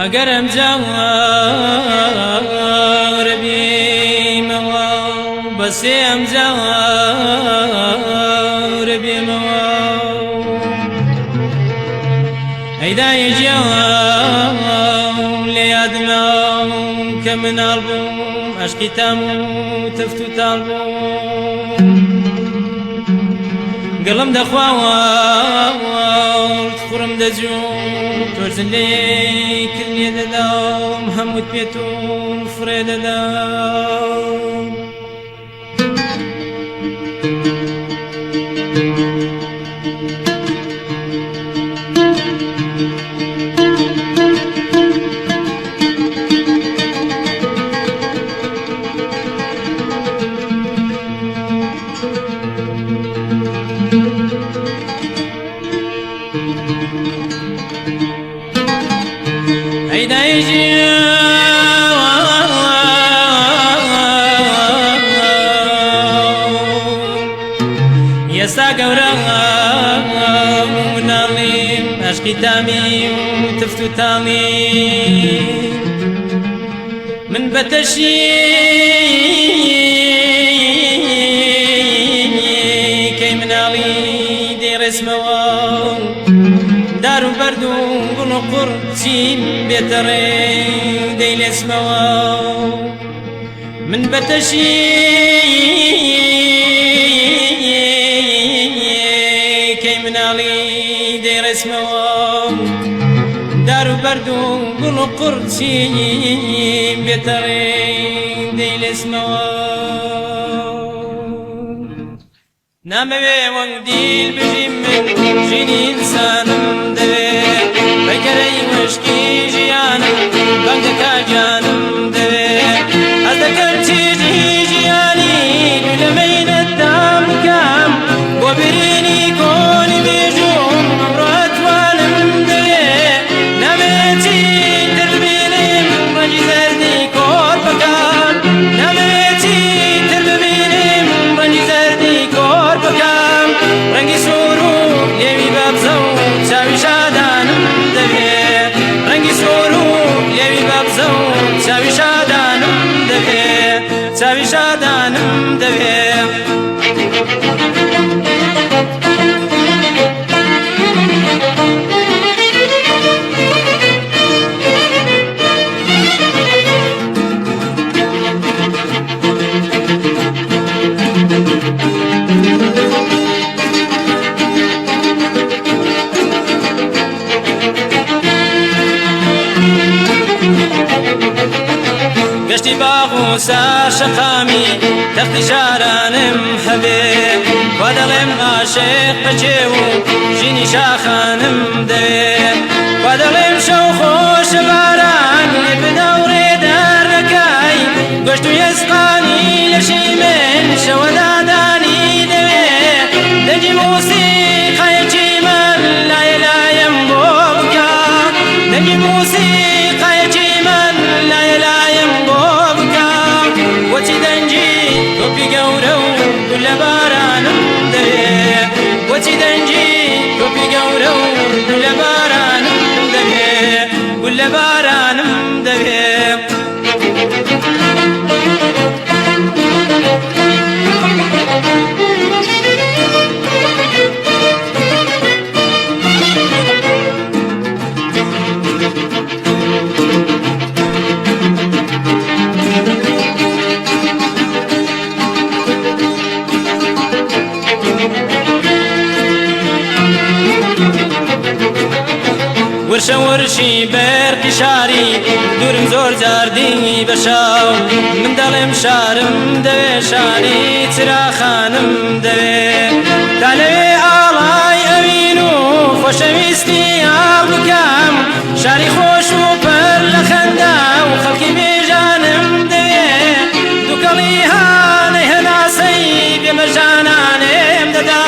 ئەگەر ئەم جارە بێمەوە بەسێ ئەم جارە بێمەوە ئەیدایە گیان لێ یادمە کە مناڵ بووم ئەشقی تام و تفت و تاڵ بووم گڵم دەخواوە خوڕم دەجوو تۆرزن لێ کرد لێ دەدام هەمووت پێت و فڕێ دەدام. ئەی دایە ئێستا گەورە مناڵیم ئەشقی تامی و تفت و تاڵی من بەتەشی کەی مناڵی دەیڕێسمەوە دار و بەرد و گوڵ و قوڕ چیم بێتە ڕێ دەیلێسمەوە من بەتەشی کەی مناڵی دەیڕێسمەوە دار و بەرد و گوڵ و قوڕ چیم بێتە ڕێ دەیلێسمەوە نامەوێ وەک دیل بژیم من ژینی ئینسانم دەوێ پەیکەرەی وشکی ژیانم بانگ دەکا گیانم دەوێ حەز دەکەم چێژی ژیانی دوو لە مەینەتدا بکەم بۆ برینی کۆنی مێژووم ئەمڕۆ ئەتوانم دەوێ نامەوێ چیتر ببینم ڕەنگی زەردی کۆرپەکان نامەوێ چیتر ببینم ڕەنگی زەردی کۆرپەکان ڕەنگی سوور و لێوی بەبزە و چاوی شادانم دەوێ ڕەنگی سوور و لێوی بەبزە و چاوی شادانم دەوێ چاوی شادانم دەوێ. گەشتی باغ و سەر شەقامی تەختی شارانم هەبێ وا دەڵێم عاشق بە کێو و ژینی شاخانم دەوێ وا دەڵێم شەو خۆش باران لێ بدە و ڕێ دەرنەکای گۆشت و ئێسقانی لەشی من شەوە دادانی دەوێ دەنگی مۆسیقایەکی من لایە لایم بۆ بکە دەنگی مۆسیقایەکی من لایە لایم بۆ بکە بۆچی دەنگی تۆپی گەورە و گوللە بارانم دەوێ بۆچی دەنگی تۆپی گەورە و گوللە بارانم دەوێ گوللە بارانم دەوێ. ورشە ورشی بەرقی شاری دوورم زۆر جار دی بە شاو، من دەڵێم شارم دەوێ، شاری چراخانم دەوێ. تا لەوێ ئاڵای ئەوین و خۆشەویستی ئاڵ بکەم، شاری خۆش و پەر لە خەندە و خەڵکی بێژانم دەوێ. دووکەڵی هانەی هەناسەی بێمەژانانێم دەدا،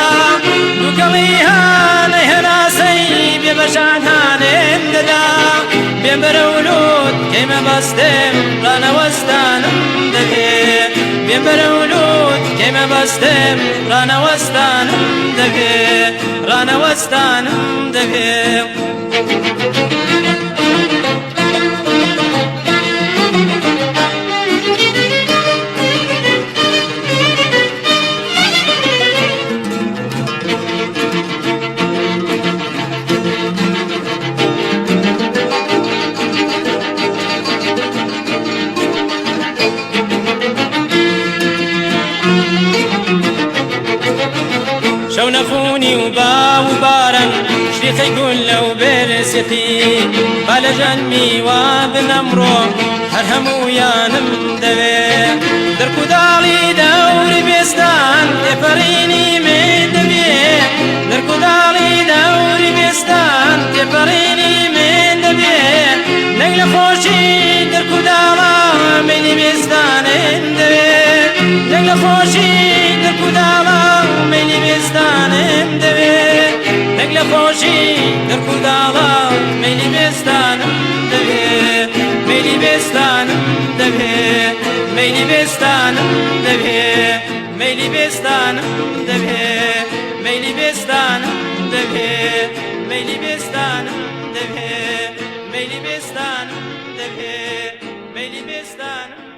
دووکەڵی هانەی هەناسەی بێمەژانانێم دەدا. بێم بەرەو لوت کەیمە بەستێم، ڕانەوەستانم دەوێ. بێم بەرەو لوت کەیمە بەستێم، ڕانەوەستانم دەوێ، ڕانەوەستانم دەوێ. شەونەخونی و با و باران، شریقەی گولە و بێرسیقی، با لە ژەنمی وا بنەمڕۆ هەر هەموویانم دەوێ. دەرکوداڵی دەوری بێستان تێپەڕینی من دەبێ، دەرکوداڵی دەوری بێستان تێپەڕینی من دەبێ. نەک لە خۆشی دەرکوداڵا مەیلی بێستانم دەوێ، نەک لە خۆشی دەرکوداڵا مەیلی بێستانم دەوێ، نەک لە خۆشی دەرکوداڵا مەیلی بێستانم دەوێ، مەیلی بێستانم دەوێ، مەیلی بێستانم دەوێ، مەیلی بێستانم دەوێ، مەیلی بێستانم دەوێ، مەیلی بێستانم دەوێ، مەیلی بێستانم دەوێ، مەیلی بێستانم.